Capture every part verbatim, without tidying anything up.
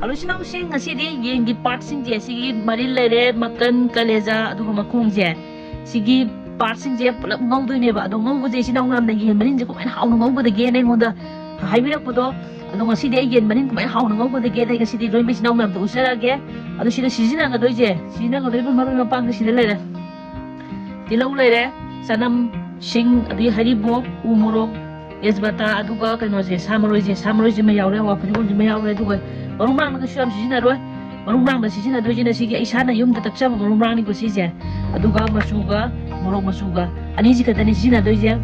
Hello ꯏꯆꯤꯟ ꯏꯅꯥꯎꯁꯤꯡ, ꯉꯁꯤꯗꯤ ꯌꯦꯟꯒꯤ ꯄꯥꯔꯠꯁꯤꯡꯁꯦ, ꯁꯤꯒꯤ ꯃꯔꯤꯟ ꯂꯩꯔꯦ, ꯃꯀꯟ, ꯀꯂꯦꯖꯥ, ꯑꯗꯨꯒ ꯃꯈꯣꯡꯁꯦ, ꯁꯤꯒꯤ ꯄꯥꯔꯠꯁꯤꯡꯁꯦ ꯄꯨꯂꯞ ꯉꯧꯗꯣꯏꯅꯦꯕ꯫ ꯑꯗꯣ ꯉꯧꯕꯁꯦ ꯏꯆꯤꯟ ꯏꯅꯥꯎ ꯃꯌꯥꯝꯅ ꯌꯦꯟ ꯃꯔꯤꯟꯁꯦ ꯀꯃꯥꯏꯅ ꯍꯥꯎꯅ ꯉꯧꯒꯗꯒꯦꯅ ꯑꯩꯉꯣꯟꯗ ꯍꯥꯏꯕꯤꯔꯛꯄꯗꯣ, ꯑꯗꯣ ꯉꯁꯤꯗꯤ ꯑꯩ ꯌꯦꯟ ꯃꯔꯤꯟ ꯀꯃꯥꯏꯅ ꯍꯥꯎꯅ ꯉꯧꯒꯗꯒꯦꯗ ꯑꯩ ꯉꯁꯤꯗꯤ ꯂꯣꯏꯅ ꯏꯆꯤꯟ ꯏꯅꯥꯎ ꯃꯌꯥꯝꯗ ꯎꯠꯆꯔꯛꯑꯒꯦ꯫ ꯑꯗꯣ ꯁꯤꯗ ꯁꯤꯖꯤꯟꯅꯒꯗꯣꯏꯁꯦ, ꯁꯤꯖꯤꯟꯅꯒꯗꯣꯏꯕ ꯃꯔꯣꯏ ꯃꯄꯥꯡꯁꯦ ꯁꯤꯗ ꯂꯩꯔꯦ꯫ ꯇꯤꯜꯍꯧ ꯂꯩꯔꯦ, ꯆꯅꯝ, ꯁꯤꯡ, ꯑꯗꯒꯤ ꯍꯔꯤꯕꯣꯞ, ꯎ ꯃꯣꯔꯣꯛ, ꯇꯦꯖꯄꯇꯥ, ꯑꯗꯨꯒ ꯀꯩꯅꯣꯁꯦ, ꯁꯥ ꯃꯔꯣꯏꯁꯦ, ꯁꯥ ꯃꯔꯣꯏꯁꯤꯃ ꯌꯥꯎꯔꯦ, ꯍꯋꯥ ꯐꯗꯤꯒꯣꯝꯁꯤꯃ ꯌꯥꯎꯔꯦ, ꯑꯗꯨꯒ ꯃꯔꯨ ꯃꯔꯥꯡꯗ ꯀꯩꯁꯨ ꯌꯥꯝ ꯁꯤꯖꯤꯟꯅꯔꯣꯏ꯫ ꯃꯔꯨ ꯃꯔꯥꯡꯗ ꯁꯤꯖꯤꯟꯅꯗꯣꯏꯁꯤꯅ ꯁꯤꯒꯤ ꯑꯩ ꯏꯁꯥꯅ ꯌꯨꯝꯗ ꯇꯛꯆꯕ ꯃꯔꯨ ꯃꯔꯥꯡꯅꯤꯀꯣ ꯁꯤꯁꯦ꯫ ꯑꯗꯨꯒ ꯃꯆꯨꯒ ꯃꯣꯔꯣꯛ ꯃꯆꯨꯒ ꯑꯅꯤꯁꯤ ꯈꯛꯇꯅꯤ ꯁꯤꯖꯤꯟꯅꯗꯣꯏꯁꯦ꯫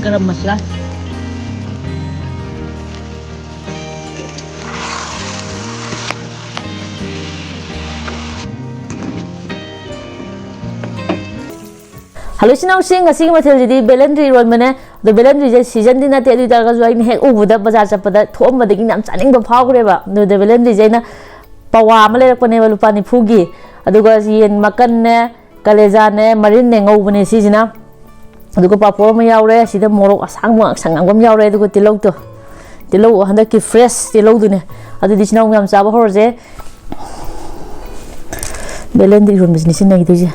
ꯒꯔꯝ ꯃꯁꯥꯂꯥ꯫ ꯍꯜꯂꯣ ꯏꯆꯤꯟ ꯏꯅꯥꯎꯁꯤꯡ, ꯉꯁꯤꯒꯤ ꯃꯊꯦꯜꯁꯤꯗꯤ ꯕꯦꯂꯟꯗ꯭ꯔꯤ ꯏꯔꯣꯟꯕꯅꯦ꯫ ꯑꯗꯣ ꯕꯦꯂꯟꯗ꯭ꯔꯤꯁꯦ ꯁꯤꯖꯟꯗꯤ ꯅꯠꯇꯦ, ꯑꯗꯨ ꯑꯣꯏ ꯇꯥꯔꯒꯁꯨ ꯑꯩꯅ ꯍꯦꯛ ꯎꯕꯗ ꯕꯖꯥꯔ ꯆꯠꯄꯗ ꯊꯣꯛꯑꯝꯕꯗꯒꯤ ꯌꯥꯝ ꯆꯥꯅꯤꯡꯕ ꯐꯥꯎꯈ꯭ꯔꯦꯕ꯫ ꯑꯗꯨꯗ ꯕꯦꯂꯟꯗ꯭ꯔꯤꯁꯦ ꯑꯩꯅ ꯄꯋꯥ ꯑꯃ ꯂꯩꯔꯛꯄꯅꯦꯕ, ꯂꯨꯄꯥ ꯅꯤꯐꯨꯒꯤ꯫ ꯑꯗꯨꯒ ꯌꯦꯟ ꯃꯀꯟꯅꯦ, ꯀꯂꯦꯖꯥꯅꯦ, ꯃꯔꯤꯟꯅꯦ ꯉꯧꯕꯅꯦ ꯁꯤꯁꯤꯅ꯫ ꯑꯗꯨꯒ ꯄꯥꯐꯣꯔ ꯑꯃ ꯌꯥꯎꯔꯦ, ꯁꯤꯗ ꯃꯣꯔꯣꯛ ꯑꯁꯥꯡꯕ ꯉꯥꯡꯁꯪ ꯉꯥꯡꯕ ꯑꯃ ꯌꯥꯎꯔꯦ, ꯑꯗꯨꯒ ꯇꯤꯜꯍꯧꯗꯣ, ꯇꯤꯜꯍꯧ ꯍꯟꯗꯛꯀꯤ fresh ꯇꯤꯜꯍꯧꯗꯨꯅꯦ꯫ ꯑꯗꯨꯗꯤ ꯏꯆꯤꯟ ꯏꯅꯥꯎ ꯃꯌꯥꯝ ꯆꯥꯕ ꯍꯧꯔꯁꯦ꯫ ꯕꯦꯂꯦꯟꯗ꯭ꯔꯤ ꯏꯔꯣꯟꯕꯁꯤꯅꯤ ꯁꯤꯖꯤꯟꯅꯈꯤꯗꯣꯏꯁꯦ꯫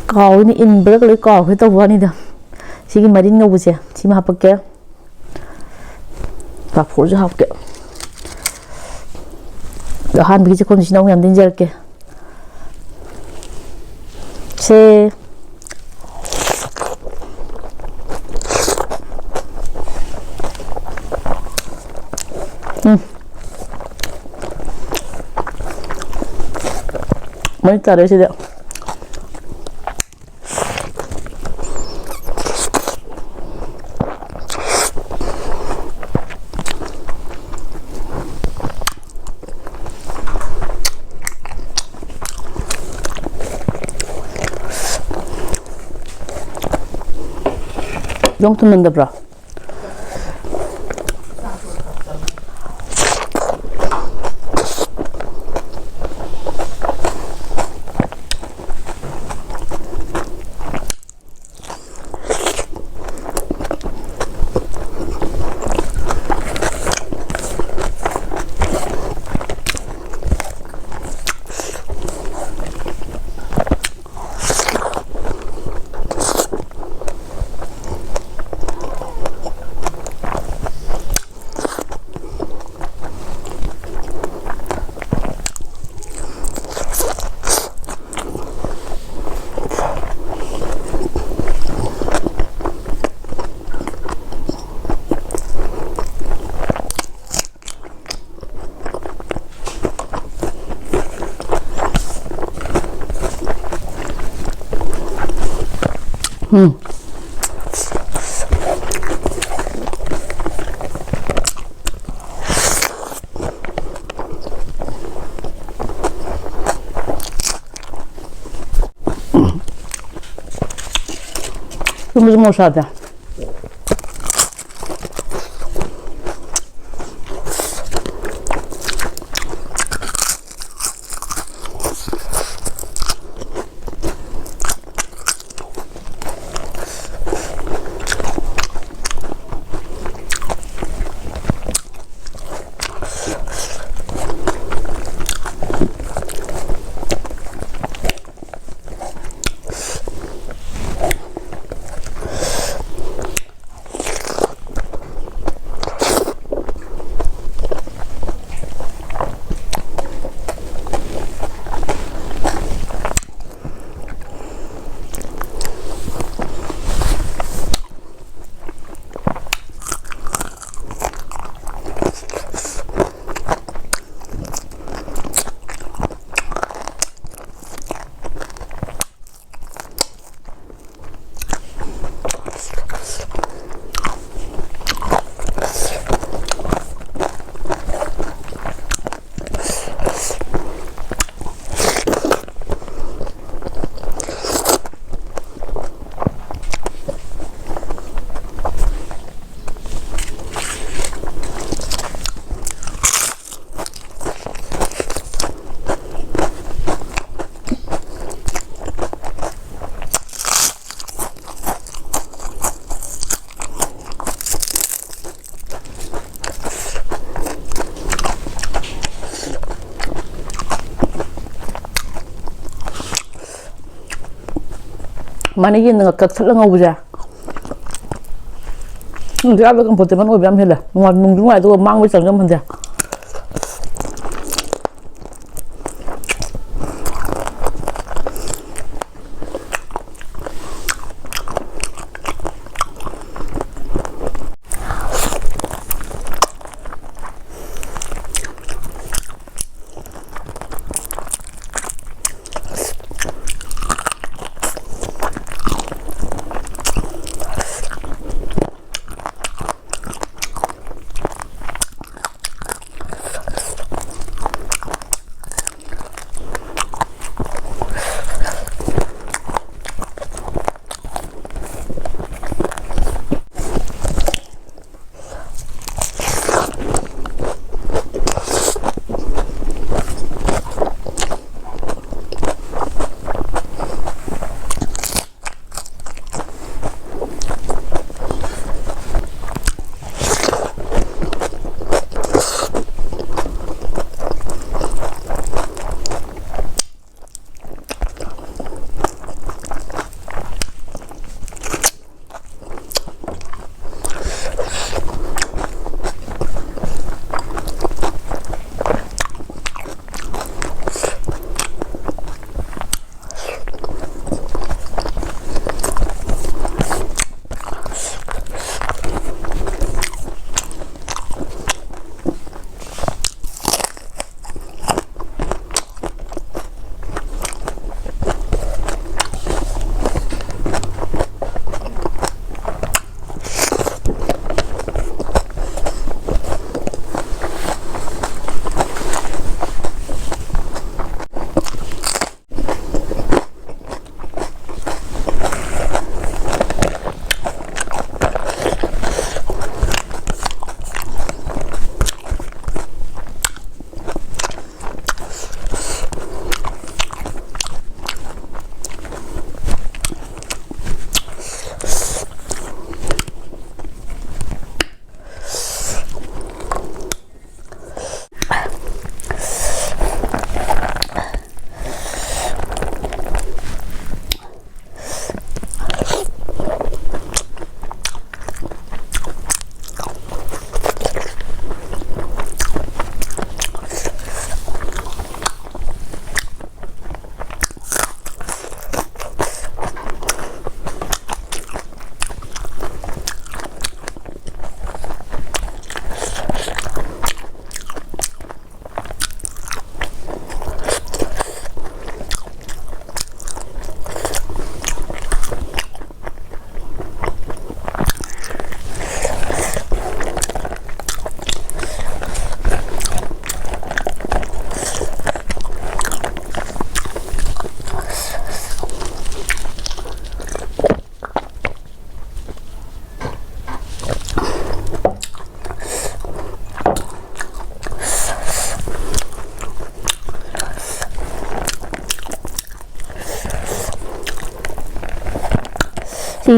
ꯀꯥꯎꯏꯅꯦ, ꯏꯟꯕꯗ ꯂꯣꯏ ꯀꯥꯎꯈ꯭ꯔꯦ ꯇꯧꯕ ꯋꯥꯅꯤꯗ꯫ ꯁꯤꯒꯤ ꯃꯔꯤꯟ ꯉꯧꯕꯁꯦ ꯁꯤꯃ ꯍꯥꯞꯄꯛꯀꯦ꯫ ꯄꯥꯐꯣꯔꯁꯨ ꯍꯥꯞꯀꯦ꯫ ꯑꯍꯥꯟꯕꯒꯤ ꯆꯦꯈꯣꯝꯁꯤꯅ ꯑꯃꯨꯛ ꯌꯥꯝ ꯏꯟꯖꯔꯛꯀꯦ꯫ ꯁꯦ꯫ ꯎꯝ꯫ ꯃꯩ ꯇꯥꯔꯦ ꯁꯤꯗꯤ꯫ ꯌꯣꯡ ꯊꯨꯝꯃꯟꯗꯕ꯭ꯔꯣ? ꯎꯝ꯫ ꯊꯨꯝꯁꯨ ꯃꯣꯔꯣꯛ ꯁꯥꯗꯦ꯫ ꯁꯨꯃꯥꯏꯅ ꯌꯦꯟꯅ ꯀꯛꯊꯠꯂ ꯉꯧꯕꯁꯦ, ꯌꯥꯝꯅ ꯀꯝꯐꯣꯔꯇꯦꯕꯜ ꯑꯣꯏꯕ ꯌꯥꯝ ꯍꯦꯜꯂꯦ꯫ ꯅꯨꯡꯉꯥꯏ-, ꯅꯨꯡꯁꯨ ꯅꯨꯡꯉꯥꯏ, ꯑꯗꯨꯒ ꯃꯥꯡꯕꯩ ꯆꯥꯡꯁꯨ ꯌꯥꯝ ꯍꯟꯊꯩ꯫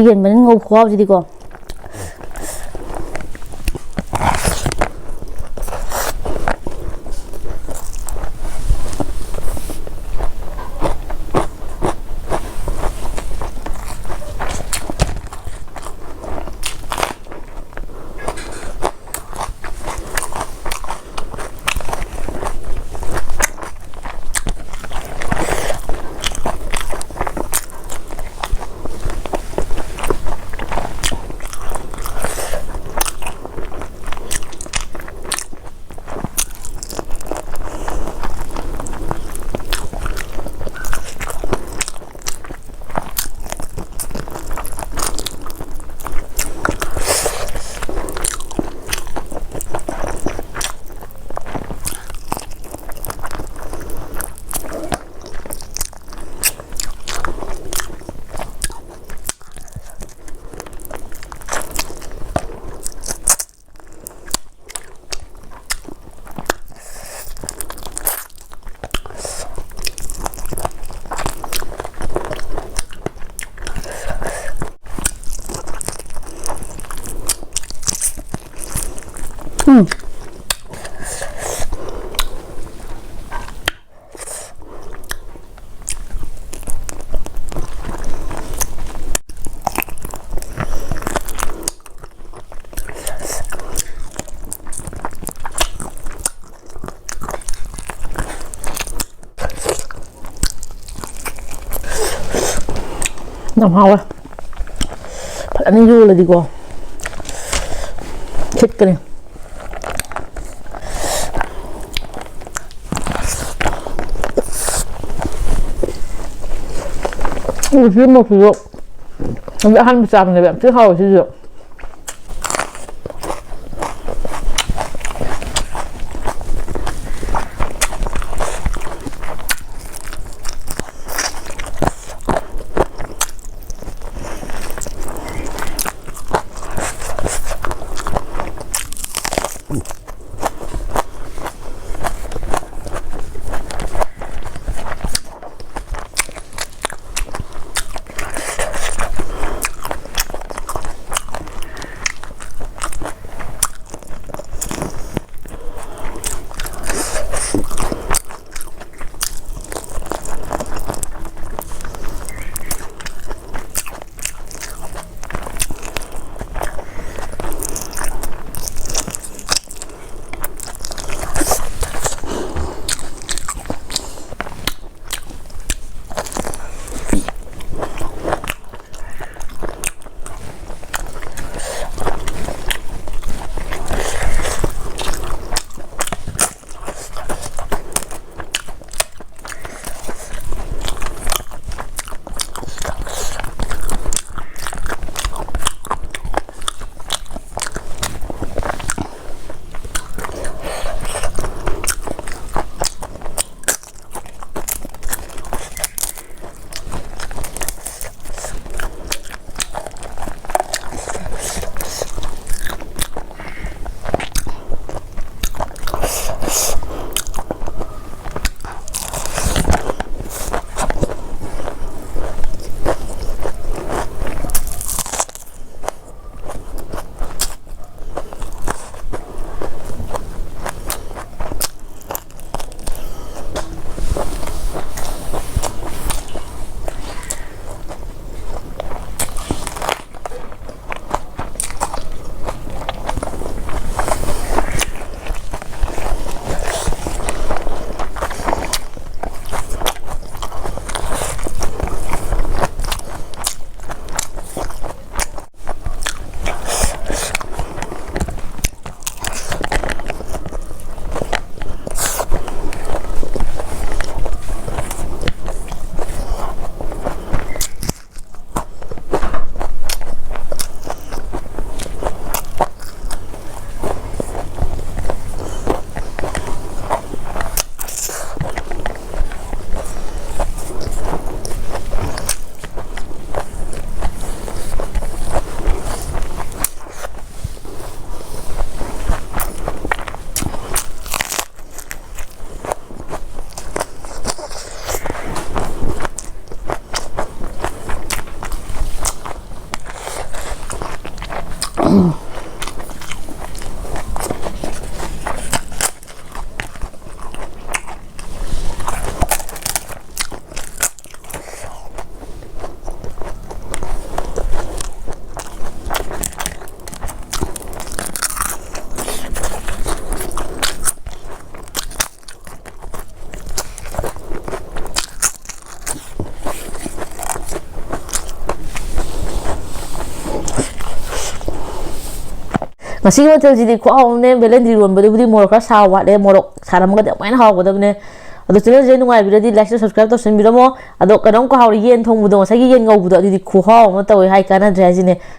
ꯌꯦꯟ ꯃꯅꯤꯟ ꯉꯧ ꯈꯨꯍꯥꯎꯁꯤꯗꯤꯀꯣ꯫ ꯎꯝ꯫ ꯌꯥꯝ ꯍꯥꯎꯋꯦ꯫ ꯐꯖꯅ ꯌꯣꯜꯂꯗꯤꯀꯣ, ꯁꯤꯠꯀꯅꯤ꯫ ꯎ, ꯁꯤ ꯃꯣꯔꯣꯛꯁꯤꯁꯨ ꯍꯧꯖꯤꯛ ꯑꯍꯥꯟꯕ ꯆꯥꯕꯅꯦꯕ, ꯌꯥꯝ ꯊꯤ ꯍꯥꯎꯋꯦ ꯁꯤꯁꯨ꯫ ꯉꯁꯤꯒꯤ ꯃꯊꯦꯜꯁꯤꯗꯤ ꯈꯨꯍꯥꯎ ꯑꯃꯅꯦ꯫ ꯕꯦꯂꯦꯟꯗ꯭ꯔꯤ ꯏꯔꯣꯟꯕꯗꯨꯕꯨꯗꯤ ꯃꯣꯔꯣꯛ ꯈꯔ ꯁꯥꯕ ꯋꯥꯠꯂꯦ, ꯃꯣꯔꯣꯛ ꯁꯥꯔꯝꯃꯒꯗꯤ ꯑꯃꯨꯛ ꯍꯦꯟꯅ ꯍꯥꯎꯒꯗꯕꯅꯦ꯫ ꯑꯗꯣ channelꯁꯦ ꯅꯨꯡꯉꯥꯏꯕꯤꯔꯗꯤ like, share, subscribe ꯇꯧꯁꯟꯕꯤꯔꯝꯃꯣ꯫ ꯑꯗꯣ ꯀꯩꯅꯣꯝ ꯀꯥꯎꯍꯧꯔꯦ, ꯌꯦꯟ ꯊꯣꯡꯕꯗꯣ, ꯉꯁꯥꯏꯒꯤ ꯌꯦꯟ ꯉꯧꯕꯗꯣ, ꯑꯗꯨꯗꯤ ꯈꯨꯍꯥꯎ ꯑꯃ ꯇꯧꯋꯦ ꯍꯥꯏ ꯀꯥꯟꯅꯗ꯭ꯔꯦ ꯍꯥꯏꯁꯤꯅꯦ꯫